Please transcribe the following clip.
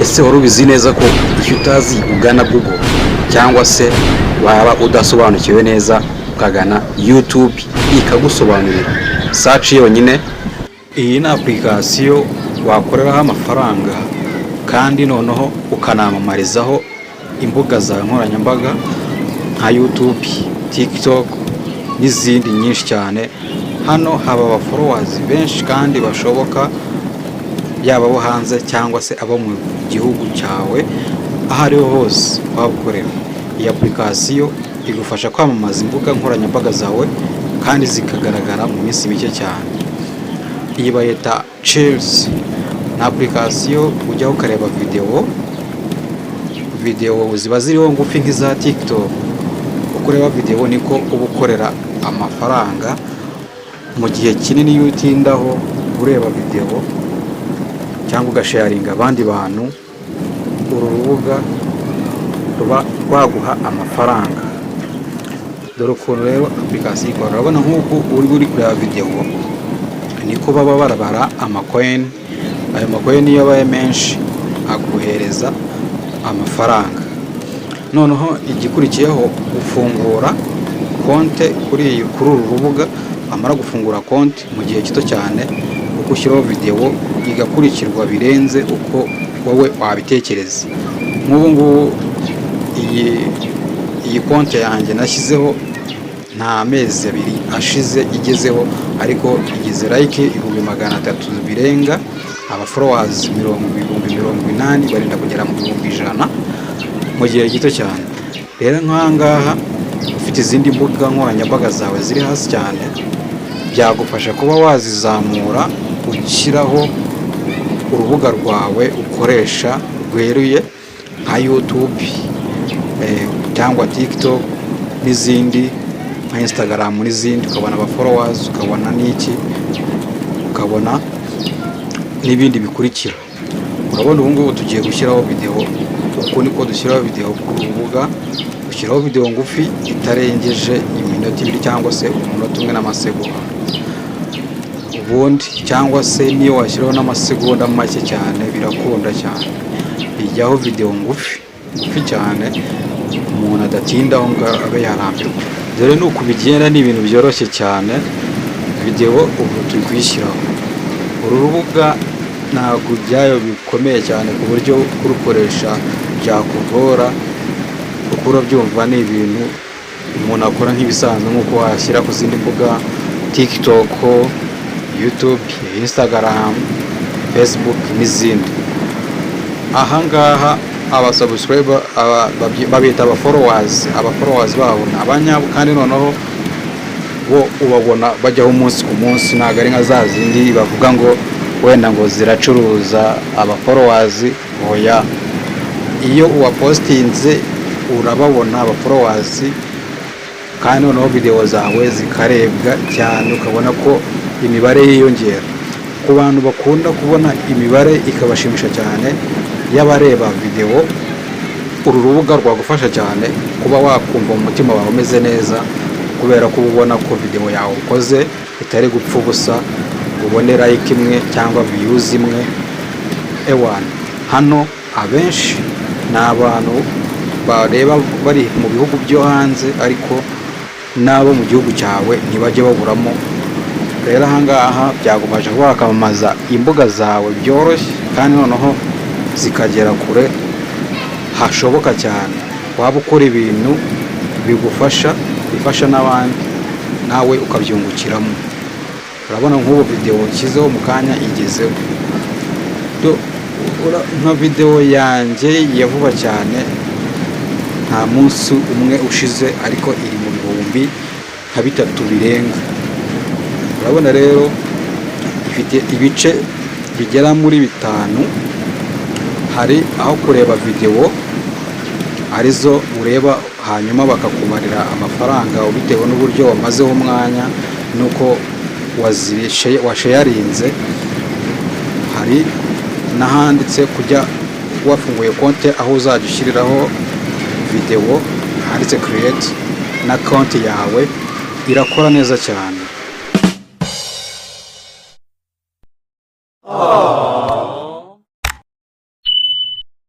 Ese wari ubizi neza ko icyo utazi ugana Google, cyangwa se waba udasobanukiwe neza ukagana YouTube ikagusobanurira? Search yonyine. Iyi ni application wakoreraho amafaranga kandi noneho ukanamamarizaho imbuga zawe nkoranyambaga nka YouTube, TikTok n'izindi nyinshi cyane. Hano haba aba followers benshi kandi bashoboka, yaba abo hanze cyangwa se abo mu gihugu cyawe, aho ariho hose wabukorera. Iyi application igufasha kwamamaza imbuga nkoranyambaga zawe kandi zikagaragara mu minsi mike cyane. Iyi bayita Chills. Ni application ujyaho ukareba videwo. Videwo ziba ziriho ngufi nk'iza TikTok. Uko ureba videwo niko uba ukorera amafaranga mu gihe kinini. Iyo utindaho ureba videwo cyangwa ugasharinga abandi bantu, uru rubuga ruba rwaguha amafaranga. Dore ukuntu rero application ikora. Urabona nk'uku uri kureba videwo, niko baba barabara ama coin. Ayo ma coin iyo abaye menshi aguhereza amafaranga. Noneho igikurikiyeho, ufungura konte kuri uru rubuga. Wamara gufungura konti, mu gihe gito cyane uko ushyiraho videwo igakurikirwa birenze uko wowe wabitekereza. Nk'ubu ngubu iyi konti yanjye nashyizeho nta mezi 2 ashize igezeho, ariko igeze like 300,000 birenga, aba followers 80,000, barinda kugera mu 100,000 mu gihe gito cyane. Rero nk'aha ngaha ufite izindi mbuga nkoranyambaga zawe ziri hasi cyane, byagufasha kuba wazizamura ushyiraho urubuga rwawe ukoresha rweruye nka YouTube cyangwa TikTok n'izindi nka Instagram n'izindi, ukabona aba followers, ukabona n'iki, ukabona n'ibindi bikurikira. Urabona ubu ngubu tugiye gushyiraho videwo. Uku niko dushyiraho videwo kuri uru rubuga. Ushyiraho videwo ngufi itarengeje iminota 2 cyangwa se umunota umwe n'amasegonda ubundi, cyangwa se niyo washyiraho n'amasegonda make cyane birakunda cyane. Ijyaho videwo ngufi ngufi cyane umuntu adatindaho ngo abe yarambirwa. Dore ni uku bigenda, ni ibintu byoroshye cyane. Videwo ubu turi kuyishyiraho. Uru rubuga ntabwo ibyayo bikomeye cyane ku buryo kurukoresha byakugora, kuko urabyumva ni ibintu umuntu akora nk'ibisanzwe, nk'uko washyira ku zindi mbuga: TikTok, YouTube, Instagram, Facebook n'izindi. Ahangaha aba subscriber babita aba followers. Aba followers babo ni abanyabo, kandi noneho bo ubabona bajyaho umunsi ku munsi. Ntabwo ari nka za zindi bavuga ngo wenda ngo ziracuruza aba followers. Oya, iyo uwapositinze urababona aba followers, kandi noneho videwo zawe zikarebwa cyane, ukabona ko imibare yiyongera. Ku bantu bakunda kubona imibare ikabashimisha cyane y'abareba videwo, uru rubuga rwagufasha cyane kuba wakumva mu mutima wawe umeze neza, kubera ko uba ubona ko videwo yawe ukoze itari gupfa ubusa ngo ubone like imwe cyangwa views imwe. Ewana, hano abenshi ni abantu bareba bari mu bihugu byo hanze, ariko n'abo mu gihugu cyawe ntibajye baburamo. Rero ahangaha byagufasha kuba wakamamaza imbuga zawe byoroshye, kandi noneho zikagera kure hashoboka cyane. Waba ukora ibintu bigufasha, bifasha n'abandi, nawe ukabyungukiramo. Urabona nk'ubu videwo nshyizeho mu kanya igezeho. Nka videwo yanjye ya vuba cyane, nta munsi umwe ushize, ariko iri mu nka 3000 birenga. Urabona rero ifite ibice bigera muri bitanu. Hari aho kureba videwo, arizo ureba hanyuma bakakubarira amafaranga bitewe n'uburyo wamazeho umwanya n'uko washarinze. Hari n'ahanditse kujya wafunguye konti, aho uzajya ushyiriraho videwo, handitse create, na konti yawe irakora neza cyane.